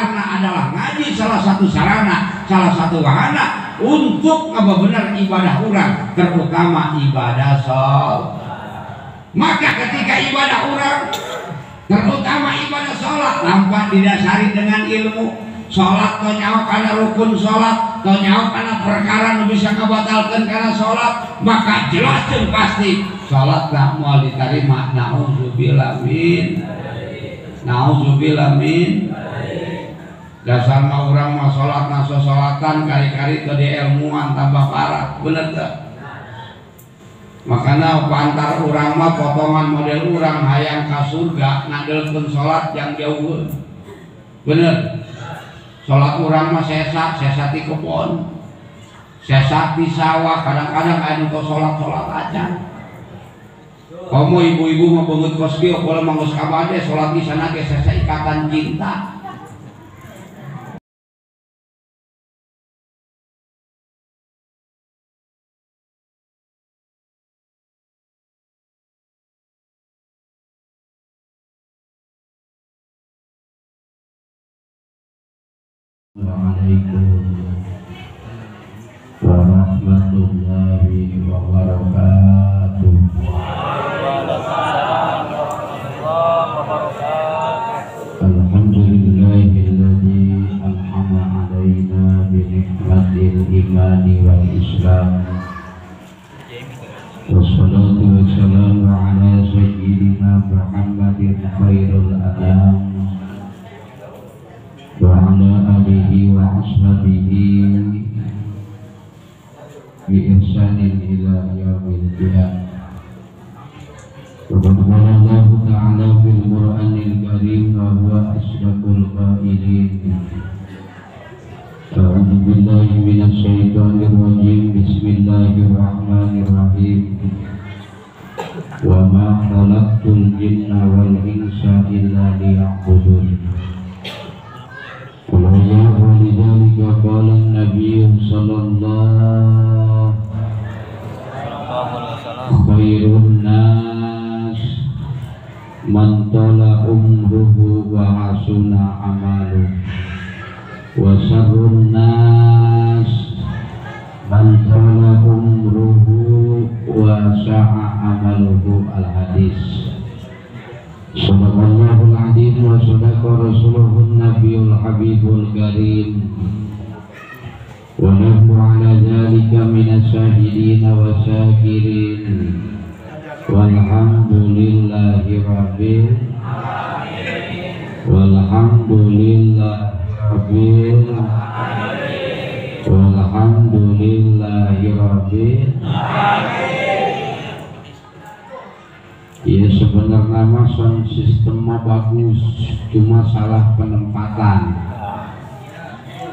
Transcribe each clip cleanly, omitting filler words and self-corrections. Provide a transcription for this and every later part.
Karena adalah ngaji salah satu sarana, salah satu wahana untuk apa benar ibadah orang, terutama ibadah sholat. Maka ketika ibadah orang, terutama ibadah sholat, tanpa didasari dengan ilmu. Sholat to nyawa karena rukun sholat, to nyawa karena perkara nu bisa kabatalkan karena sholat, maka jelas dan pasti sholat tak mau diterima. Na'udzubillah min, na'udzubillah min. Dasar mah urang mah sholat naso sholatan kari-kari teu diilmuan tambah parah, bener teu? Makanya pantar urang mah potongan model urang hayang ka surga ngadelkeun sholat yang jauh, bener. Sholat urang mah sesa, sesa di kebon, sesa di sawah, kadang-kadang aya nu sholat-sholat aja. Komo ibu-ibu mah beungeut kos kieu pola mah geus kabade sholat di sana ge sesa ikatan cinta. Assalamualaikum warahmatullahi wabarakatuh. Alhamdulillahilladzi an'ama alaina bi ni'matil imani wal islam. Wassalatu wassalamu ala sayyidina Muhammadin khairul anam wa ala alihi wa ashabihi bi ihsanin ila yaumil qiyamah. Wa qala Allahu ta'ala fil Qur'anil Karim wa huwa asdaqul qailin. A'udzu billahi minasy syaithanir rajim. Bismillahirrahmanirrahim. Wa ma khalaqtul jinna wal insa illa liya'budun. Walidhalika qala an-nabiy sallallahu alaihi wasallam khairun nas man tala umruhu wa hasuna amaluhu wa syarrun nas man tala umruhu wa sa'a amaluhu. Al-hadis. Shadaqallahul azim wa shadaqa rasuluhun nabiyul habibul karim. Wa nahnu ala dzalika minas syahidin wa syakirin. Walhamdulillahi rabbil alamin. Walhamdulillahi rabbil alamin. Walhamdulillahi rabbil alamin. Ya sebenarnya mah sound system mah bagus, cuma salah penempatan.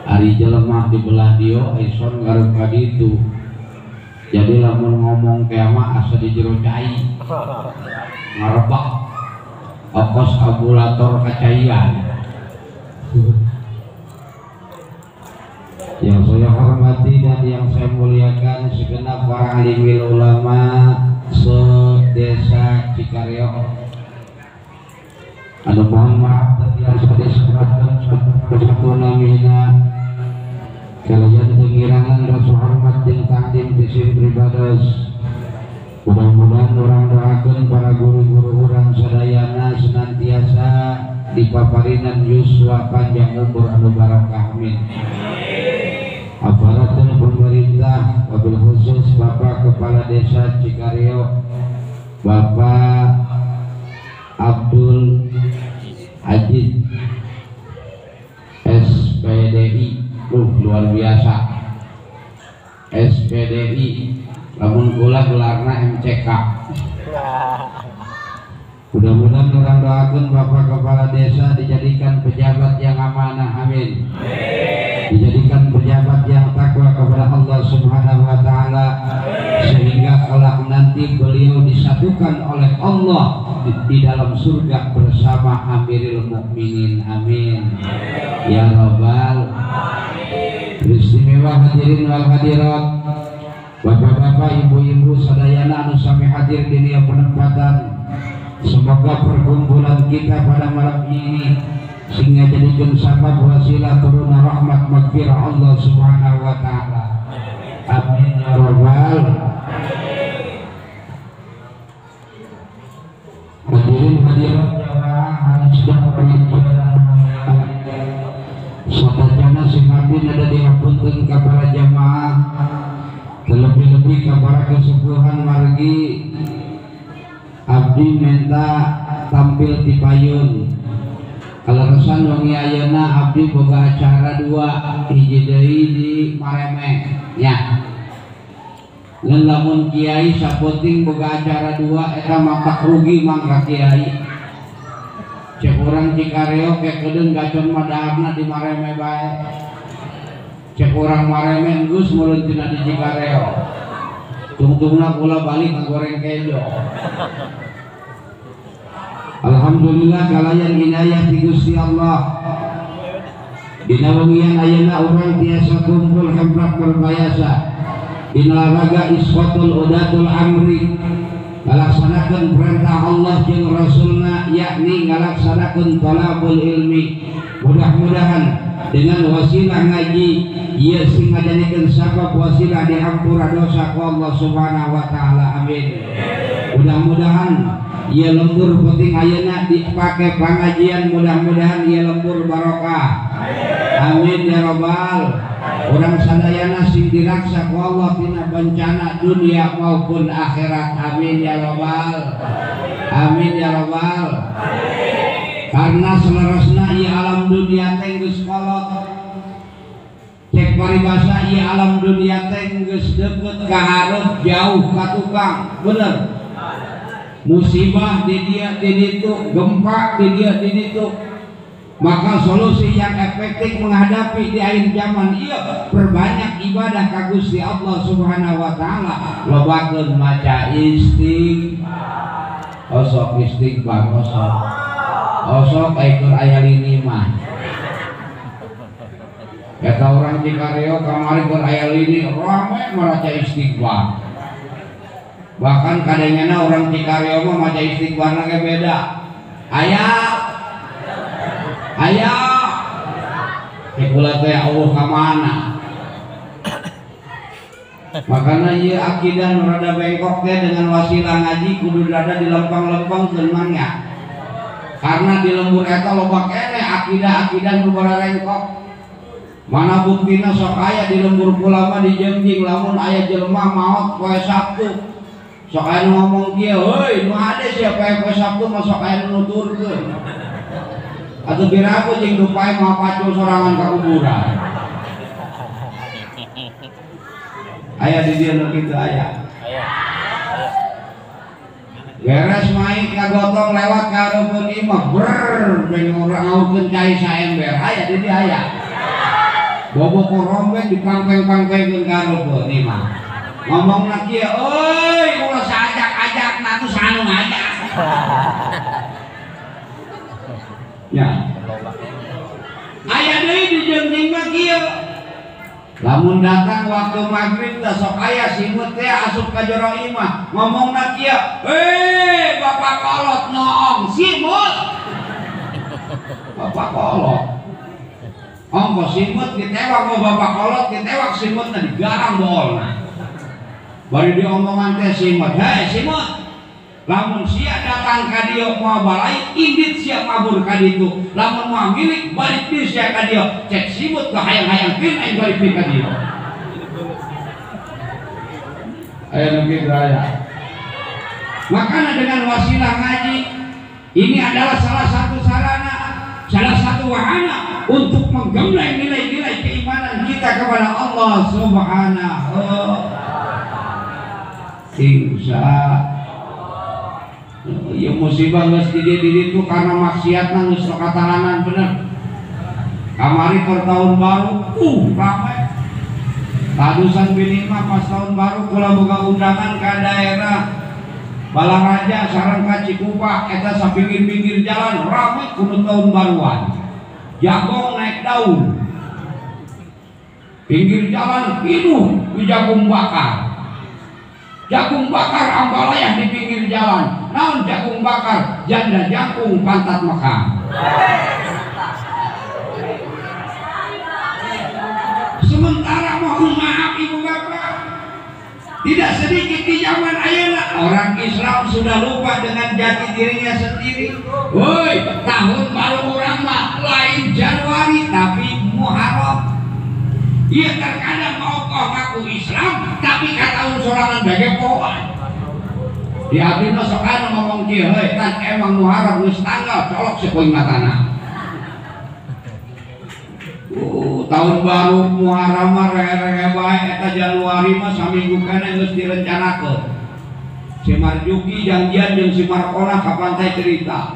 Ari jelema di belah dieu ai sound gareup ka ditu. Jadi lamun ngomong teh mah asa di jero cai. Ngarebak okos ambulator kacaian. Yang saya hormati dan yang saya muliakan segenap para alim ulama se-desa Cikareo. Aduh mohon maaf terbiasa disebutkan satu namina kalian pengirangan rasa hormat dan takdim disim pribados. Mudah-mudahan orang doakan para guru-guru orang sadayana senantiasa dipaparinan yuswa panjang umur anu barokah, amin. Aparatur pemerintah, wabil khusus Bapak Kepala Desa Cikareo, Bapak Abdul Ajid SPDI, luar biasa SPDI, lamun kula gelarna MCK. Mudah-mudahan orang doakan Bapak Kepala Desa dijadikan pejabat yang amanah, amin. Dijadikan pejabat yang takwa kepada Allah Subhanahu wa Ta'ala, sehingga kelak nanti beliau disatukan oleh Allah di dalam surga bersama Amirul Mukminin, amin. Ya Rabbal alamin. Istimewa hadirin wal hadirat, bapak-bapak, ibu-ibu sadayana anu sami hadir di dieu penempatan. Semoga perkumpulan kita pada malam ini sehingga jadikan sabab wasilah turunna rahmat magfirah Allah Subhanahu wa taala. Amin ya rabbal. Hadirin hadirat jamaah harus sadayana sing abdi ada dihapunten ka para jamaah, terlebih-lebih ka para kesepuhan margi abdi minta tampil ti payun. Kaleresan wengi ayeuna abdi boga acara dua, hiji deui di Mareme nya. Ngan lamun kiai sapoting boga acara dua eta mah rugi mang ka kiai. Cek urang Cikareo ke kedeung gacon mah daharna di Mareme bae. Cek urang Mareme geus meureun tina di Cikareo. Tungtungna kula balik ngagoreng kejo. Alhamdulillah kalayan inayah ti Gusti Allah. Dina wengian ayeuna urang tiasa kumpul hemplak berbayasa. Dina raga iswatul udatul amri ngalaksanakeun perintah Allah jeung Rasulna, yakni ngalaksanakeun talabul ilmi. Mudah-mudahan dengan wasilah ngaji ieu sing ngajadikeun sabab wasilah dihampura dosa ku Allah Subhanahu wa taala. Amin. Mudah-mudahan ieu lembur penting ayeuna dipake pangajian, mudah-mudahan ieu lembur barokah. Amin ya rabbal. Urang sadayana sing diraksa ku Allah tina bencana dunia maupun akhirat. Amin ya rabbal. Amin ya rabbal. Karena seleresna ieu alam dunia teh geus kolot. Cek paribasa ieu alam dunia teh geus deukeut ka hareup jauh ka tukang. Bener. Musibah di dia di ditu, gempa di dia di ditu. Maka solusi yang efektif menghadapi di akhir zaman ieu perbanyak ibadah ka Gusti Allah Subhanahu wa taala. Lobakeun maca istighfar. Osok istighfar osok. Osok ai keur aya lini mah. Eta urang Cikareo kamari keur aya lini rame maraca istighfar. Bahkan kadangna orang Cikareo mah maca istighfarna ge beda. Aya aya cek kula teh Allah ka mana. Makana ieu akidah nu rada bengkok teh dengan wasilah ngaji kudu rada dilempeng-lempengkeun mah nya. Karena di lembur eta loba keneh akidah-akidah nu bararengkok. Mana buktina sok aya di lembur kula mah dijengjing lamun aya jelema maot poe Sabtu. Sok aya nu ngomong kieu, "Heuy, nu hade sia poe Sabtu mah sok aya nu nuturkeun." Atuh piraku jeung nu pae moal pacul sorangan ka kuburan. Aya di dieu nu kitu aya. Beres main kagotong lewat ka hareupeun imah, ber beng urang ngaurkeun cai saember. Aya di dieu aya. Bobo korombeng dipangpeng-pangpengkeun ka hareupeun imah. Ngomongna kieu, "Euy, ulah saajak-ajakna tuh saha nu ngajak." Ya. Aya deui di jengjing mah kieu. Lamun datang waktu maghrib teh sok aya simut teh asup ka jero imah, ngomongna kieu, "Hei, bapak kolot noong simut." Bapak kolot. Ongko simut ditewak ku bapak kolot, ditewak simutna digarang boolna. Bari diomongan teh simut, "Hei simut, lamun sia datang ka dieu moal balai, indit sia mabur ka ditu. Lamun moal milik balik deui sia ka dieu." Cek simut ka hayang-hayangkeun aing balik deui ka dieu. Aya nu kitu aya. Makana dengan wasilah ngaji ini adalah salah satu sarana, salah satu wahana untuk menggembleng nilai-nilai keimanan kita kepada Allah Subhanahu. Insya ya musibah geus di dieu di ditu karena maksiatna geus katahanan bener. Kamari keur tahun baru, rame. Tadusan bini mah pas tahun baru kula boga undangan ka daerah Balaraja sareng ka Cikupa eta sapinggir-pinggir jalan rame kudu tahun baruan. Jagong naik daun. Pinggir jalan pinuh ku jagung bakar. Jagung bakar ambalayah di pinggir jalan. Naon jagung bakar? Janda jangkung pantat mekar. Bapak. Tidak sedikit di zaman ayeuna orang Islam sudah lupa dengan jati dirinya sendiri. Woi, tahun baru urang mah lain Januari tapi Muharram. Iya terkadang mau kau ngaku Islam tapi kata tahun sorangan bege poan. Di abdi mah sok anu ngomong kieu heuy, tan emang Muharram geus tanggal colok sapoing matana. Tahun baru Muharram mah rehe-rehe bae eta Januari mah saminggu keneh geus direncanakeun. Si Marjuki janjian jeung si Markona ka pantai cerita.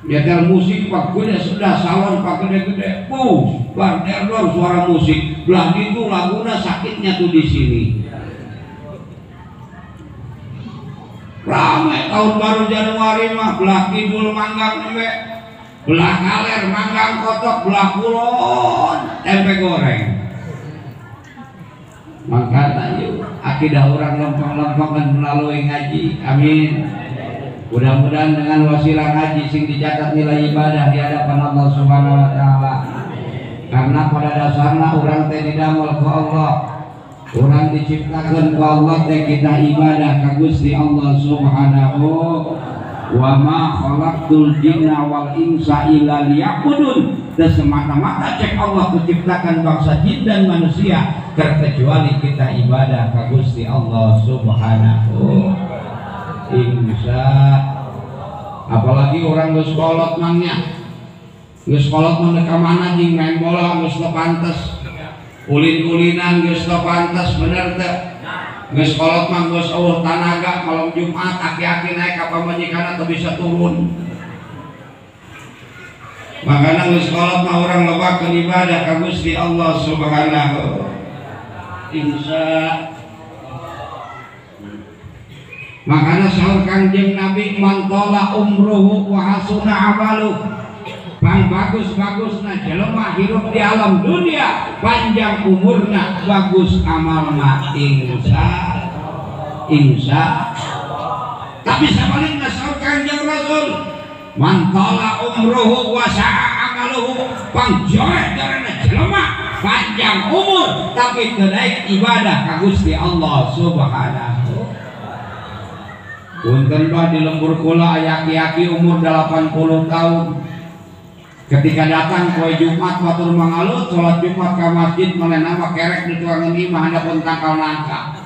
Nyetel musik pak gede sudah salon pak gede-gede, puh, bar derdor suara musik. Belah gitu laguna sakitnya tuh di sini. Rame tahun baru Januari mah belah kidul manggang nembe, belah kaler manggang kotok, belah kulon tempe goreng. Makanya yuk akidah orang lempeng-lempengan melalui ngaji. Amin. Mudah-mudahan dengan wasilah ngaji sing dicatat nilai ibadah di hadapan Allah Subhanahu wa taala. Karena pada dasarnya orang teh didamel ku Allah. Orang diciptakan ku Allah teh kita ibadah ka Gusti Allah Subhanahu wa ma khalaqtul jinna wal insa illa liya'budun. Dan semata-mata cek Allah kuciptakan bangsa jin dan manusia terkecuali kita ibadah ka Gusti Allah Subhanahu. Insya apalagi orang geus kolot mangnya, geus kolot mah ka mana jeung main bola geus teu pantes, ulin-ulinan geus teu pantes, bener teu? Geus kolot mah geus eueuh tanaga, malam Jumat aki-aki naik ka pamajikanna teu bisa turun. Makana geus kolot mah urang lobakeun ibadah ka Gusti Allah Subhanahu. Insya. Makanya sahur Kangjeng Nabi mantola umruhu wa hasuna amalu. Bang bagus-bagusna jelema hirup di alam dunia, panjang umurna, bagus amalna, insya insya. Tapi sebaliknya sahur Kangjeng Rasul mantola umruhu wa sa'a amaluhu, pang joreh-jorehna jelema panjang umur tapi teu daek ibadah ka Gusti Allah Subhanahu. Punten bah di lembur kula aya aki-aki umur 80 tahun. Ketika datang poe Jumat batur mangalut salat Jumat ka masjid manehna mah kerek di tuangan imah handapun tangkal nangka.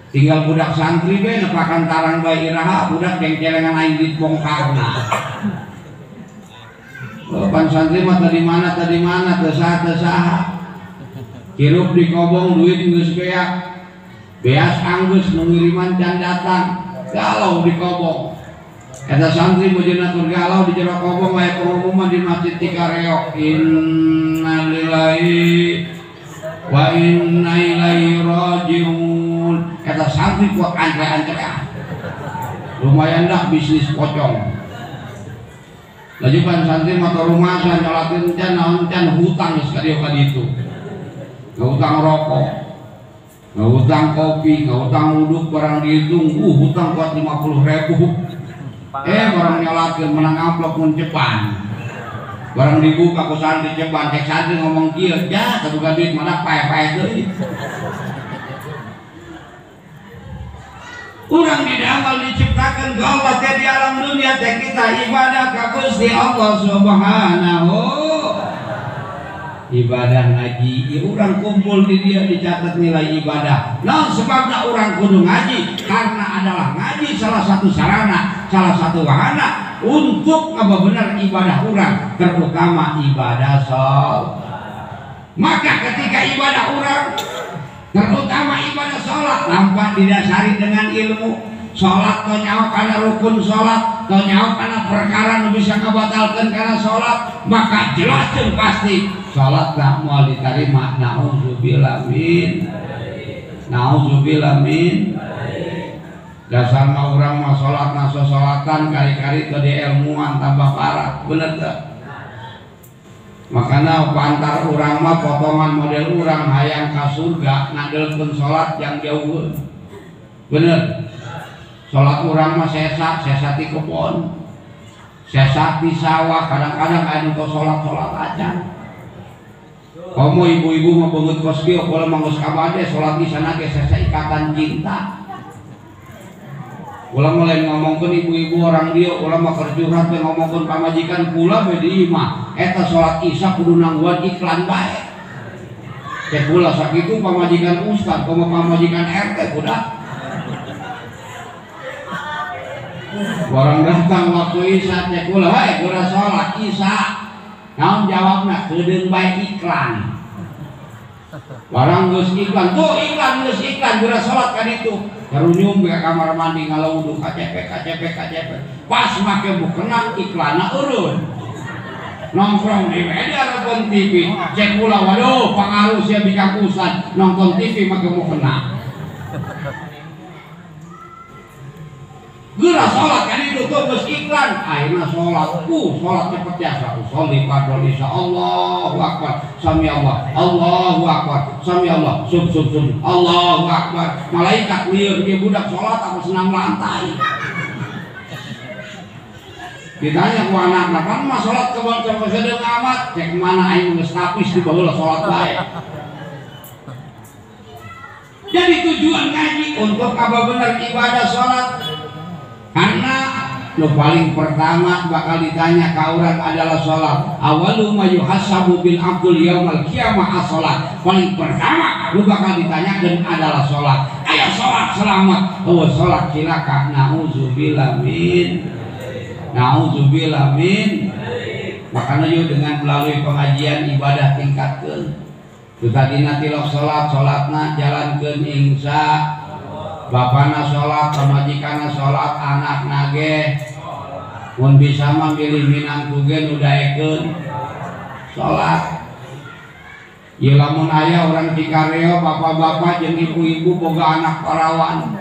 Tinggal budak santri be nepakan tarang bae iraha budak jengcelengan aing dibongkarna. Pan santri mah tadi mana teu saha. Hirup di kobong duit geus beak. Beas anggus nu ngiriman can datang. Galau di kobong. Eta santri mujina tur galau di jero kobong aya pengumuman di Masjid Cikareok. Innalillahi wa inna ilaihi rajiun. Eta santri kuat antre-antrean. Lumayan dah bisnis pocong. Laju pan santri motor rumah nyolatin can naon can hutang geus ka dieu ka ditu. Ngahutang rokok, ngahutang kopi, ngahutang uduk barang dihitung, hutang kuat 50.000. Barang nyolatin menang amplop mun cepan. Barang dibuka ku santri cepan, cek santri ngomong kieu, ya kaboga duit mana pae-pae deui. Urang didamel diciptakeun ku Allah teh di alam dunia teh kita ibadah ka Gusti Allah Subhanahu. Ibadah ngaji, ya orang kumpul di dia dicatat nilai ibadah. Nah sebabnya orang kudu ngaji karena adalah ngaji salah satu sarana, salah satu wahana untuk apa benar ibadah orang, terutama ibadah sholat. Maka ketika ibadah orang, terutama ibadah sholat, tanpa didasari dengan ilmu. Sholat to nyawa karena rukun sholat, to nyawa karena perkara nu bisa kabatalkan karena sholat, maka jelas dan pasti sholat tak mau diterima. Nauzubillah min, nauzubillah min. Dasar mah urang mah sholat naso sholatan kari-kari teu dielmuan tambah parah, bener teu? Makanya pantar urang mah potongan model urang hayang ka surga ngadelkeun sholat yang jauh, bener. Sholat urang mah sesat, sesat di kebon, sesat di sawah, kadang-kadang aya nu sholat-sholat aja. Komo ibu-ibu mah beungeut kos kieu kula mah geus kabade salat isana ge sesa ikatan cinta. Kula mah lain ngomongkeun ibu-ibu orang dieu, kula mah keur curhat we ngomongkeun pamajikan kula we di imah. Eta salat isya kudu nangguan iklan bae. Cek kula sakitu pamajikan ustad, komo pamajikan RT budak. Orang datang waktu isya cek kula, "Hei, kula salat isya." Naon jawabna? Keudeung bae iklan. Barang geus iklan, tuh iklan geus iklan geura salat ka ditu. Karunyum ka kamar mandi ngalawudu KCP KCP KCP. Pas make mukena iklanna eureun. Nongkrong di media nonton TV. Cek kula waduh pangaruh sia bikakusan nonton TV make mukena. Geura salat kan itu tuh geus iklan, ayeuna salat, salat cepet jasa, usolli fardhu isya, Allahu akbar, sami Allah, Allahu akbar, sami Allah, sub sub sub, Allahu akbar. Malaikat lieur ieu budak salat apa senam lantai. Ditanya ku anakna, "Kan mah salat kebon sadeung amat, cek mana aing geus tapis di baheula salat bae." Jadi tujuan ngaji untuk apa bener ibadah salat. Karena lo paling pertama bakal ditanya ka urang adalah sholat. Awalu ma yuhasabu bil abdul yaumal qiyamah as-sholat. Paling pertama lo bakal ditanyakan adalah sholat. Ayo sholat selamat. Oh sholat cilaka. Nauzubillah min. Nauzubillah min. Makanya yuk dengan melalui pengajian ibadah tingkatkeun. Tu tadina tilok sholat, sholatna jalankeun insya. Bapana sholat, pamajikanna sholat, anakna ge mun bisa mah milih minantu ge nu daekeun sholat. Ieu lamun aya urang Cikareo bapak-bapak jeung ibu-ibu boga anak parawan.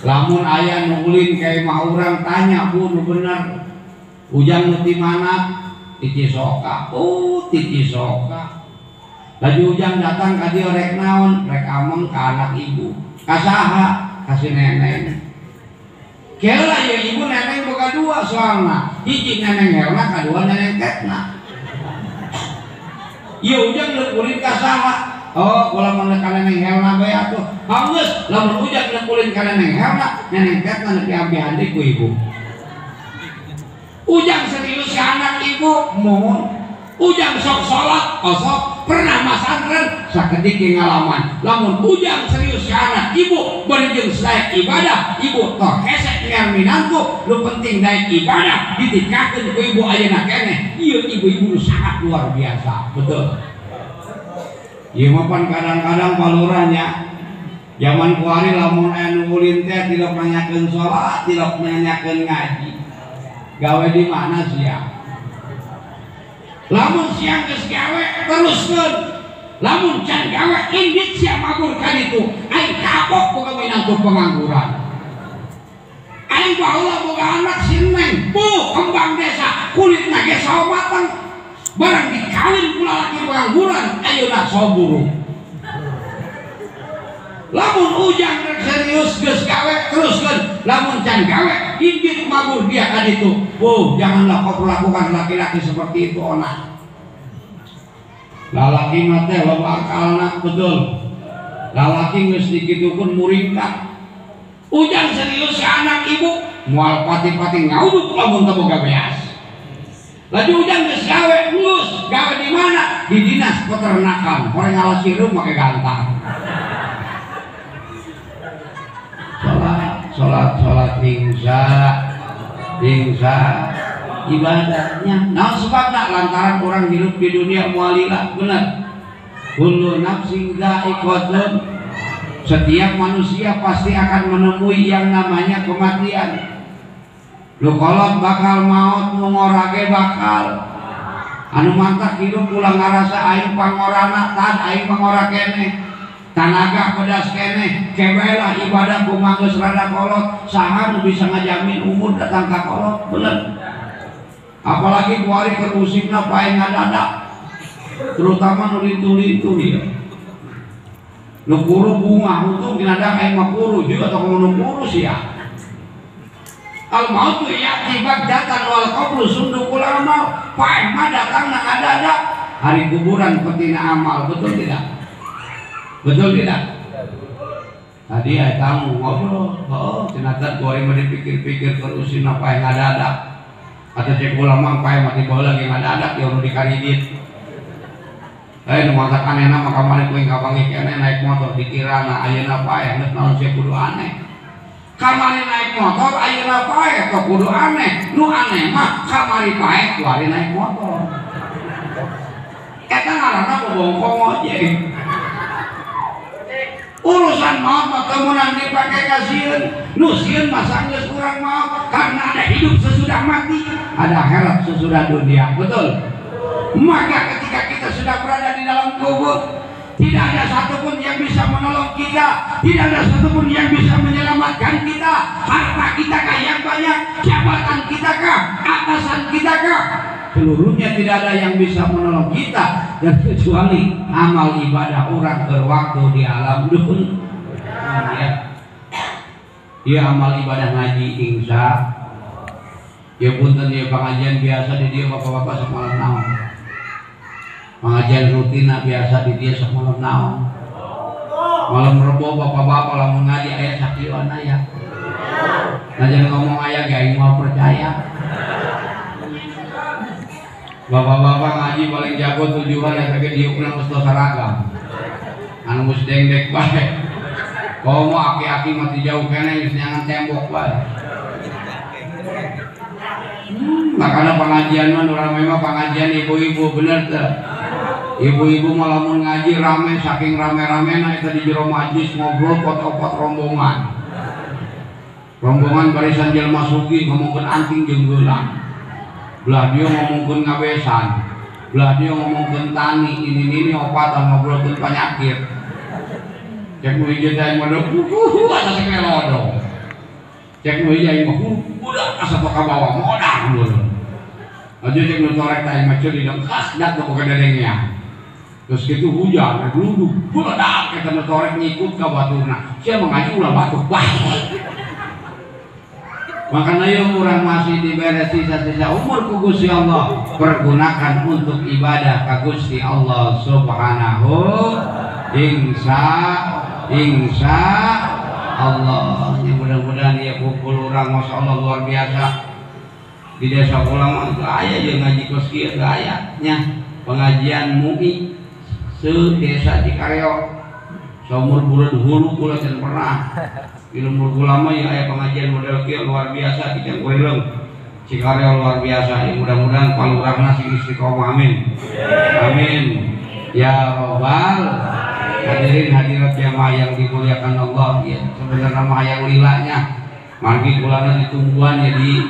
Lamun aya nu ulin ka imah urang tanya bu nu bener. Ujang nu ti mana? Ti Cisoka. Oh, ti Cisoka. Laju ujang datang ka dieu rek naon? Rek ameng ka anak ibu. Kasaha kasih neneng. Kela ya ibu neneng boga dua soalna. Hiji neneng Helna, kadua neneng Tetna. Ieu ujang leuk ulin ka saha? Oh, kula mun ka neneng Helna bae atuh. Geus, lamun ujang leuk ulin ka neneng Helna, neneng Tetna nepi ambihan deui ku ibu. Ujang serius ka anak ibu, mohon. Ujang sok salat, osok pernah masantren sakedik ngalaman. Lamun ujang serius ka anak ibu bari jeung sae ibadah, ibu toh hesek ngar minantu, nu penting daek ibadah ditikakeun ku ibu ayeuna keneh. Ieu ibu-ibu sangat luar biasa, betul. Ieu mah pan kadang-kadang palurahnya zaman kuari lamun aya nu ulin teh tilok nanyakeun salat, tilok nanyakeun ngaji. Gawe di mana sia? Lamun siang geus gawe teruskeun. Lamun can gawe indit sia mabur ka ditu. Aing kapok boga minantu pengangguran. Aing baheula boga anak si Neng, bu kembang desa, kulitna ge sawo mateng. Barang dikawin pula laki pengangguran, ayeuna sawo buruk. Lamun ujang rek serius geus gawe teruskeun. Lamun can gawe indit mabur dia ka ditu. Oh, janganlah kau perlakukan laki-laki seperti itu ona. Lalaki mah teh loba akalna, betul. Lalaki geus dikitukeun muringkak. Ujang serius ka anak ibu, moal pati-pati ngauduk lamun teu boga beas. Laju ujang geus gawe, geus gawe di mana? Di dinas peternakan, horeng ngalas sirup make gantang. Salat, salat, salat insya, insya ibadahnya. Nah sebabna lantaran orang hidup di dunia mualila, benar. Kullu nafsin dha'iqatun. Setiap manusia pasti akan menemui yang namanya kematian. Lu kolot bakal maut, nu ngorage bakal. Anu mantak hidup ulah ngarasa aing pangorana, tan aing pangora keneh. Tanaga pedas keneh, kebelah ibadah kumaha geus rada kolot, saha nu bisa ngajamin umur datang ka kolot, bener. Apalagi kuari keur usikna pae ngadadak. Terutama nu lintu-lintu ieu. Nu kuru bunga untung dinadak aing mah kuru juga atau nu kuru sia. Al mautu ya'ti baghtatan wal qabru sundukul amal. Pae mah datang na ngadadak. Hari kuburan petina amal, betul tidak? Betul tidak? Tadi ya tamu ngobrol, oh cenah kuari mah dipikir-pikir terusin apa yang ada-ada. Atau cek ulama pae mati baheula ge ngadadak ya nu dikaridit. Nu matak anehna mah kamari kuing kapanggih keneh naik motor dikirana ayeuna pae geus naon sia kudu aneh. Kamari naik motor ayeuna pae teh kudu aneh. Nu aneh mah kamari pae kuari naik motor. Eta ngaranna bobongkong ojek. Urusan maut mah teu meunang dipake ka sieun. Nu sieun mah sanggeus urang maut karena ada hidup sesudah mati, ada akhirat sesudah dunia. Betul? Maka ketika kita sudah berada di dalam kubur, tidak ada satupun yang bisa menolong kita, tidak ada satupun yang bisa menyelamatkan kita. Harta kita kah yang banyak, jabatan kita kah, atasan kita kah, seluruhnya tidak ada yang bisa menolong kita dan kecuali amal ibadah orang berwaktu di alam dunia. Ya amal ibadah ngaji insya. Ya punten ya pengajian biasa di dia bapak-bapak semalam naon. Pengajian rutina biasa di dia semalam naon. Malam rebo bapak-bapak lamun ngaji aya sakieuan aya. Najan ngomong aya ge aing moal percaya. Bapak-bapak ngaji paling jago tujuan eta ge diukna geus seragam. Anu geus dengdek bae. Komo aki-aki mah ti jauh keneh geus nyangan tembok bae. Makanya pengajian mah urang memang pengajian ibu-ibu bener teu. Ibu-ibu mah lamun ngaji rame saking rame-ramena eta di jero majlis ngobrol pot-pot rombongan. Rombongan barisan jelema sugih ngomongkeun anting jeung geulang. Belah dia ngomongkeun ngabesan, belah dia ngomongkeun tani, ini opatan ngobrolkeun penyakit. Cek nu hiji teh mah asa sakelodong. Cek nu hiji aing mah budak asa ka bawah modang leuleun. Aja cek nu torek teh mah ceuli dengkas dak teu kadedengnya. Terus kitu hujan, gluduk, budak eta nu torek ngikut ka baturna. Sia mah ngaji ulah batuk bae. Makanya yang orang masih diberi sisa-sisa umur ku Gusti Allah, pergunakan untuk ibadah ka Gusti Allah Subhanahu insya Allah. Ya mudah-mudahan ya kumpul orang Masya Allah luar biasa. Di desa kula mah teu aya jeung ngaji kos kieu teu aya nya. Pengajian MUI se desa Cikareo. Saumur bulan hulu kula can pernah. Di lembur kula mah ya aya pengajian model kieu luar biasa di Cangkurileng. Cikareo luar biasa. Ya mudah-mudahan palurahna sing istiqomah amin. Amin. Ya robbal hadirin hadirat jamaah yang dimuliakan Allah, ya sebenarnya mah yang lilanya margi kulana ditungguan ya di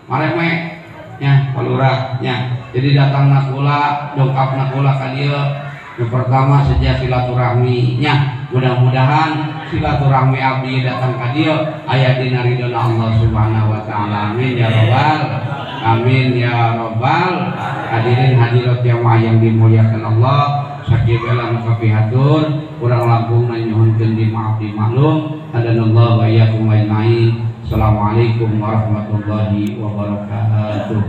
mareme nya palurah nya. Jadi datang nakula dongkap nakula ka dieu. Yang pertama sejak silaturahmi nya, mudah-mudahan silaturahmi abdi datang ka dieu aya dina ridona Allah Subhanahu wa taala. Amin ya robbal amin ya robbal. Hadirin hadirat jamaah yang dimuliakan Allah, sakieu bela maka pihatur kurang langkung nyuhunkeun di maaf di maklum. Hadanallahu wa iyyakum ajmain. Assalamualaikum warahmatullahi wabarakatuh.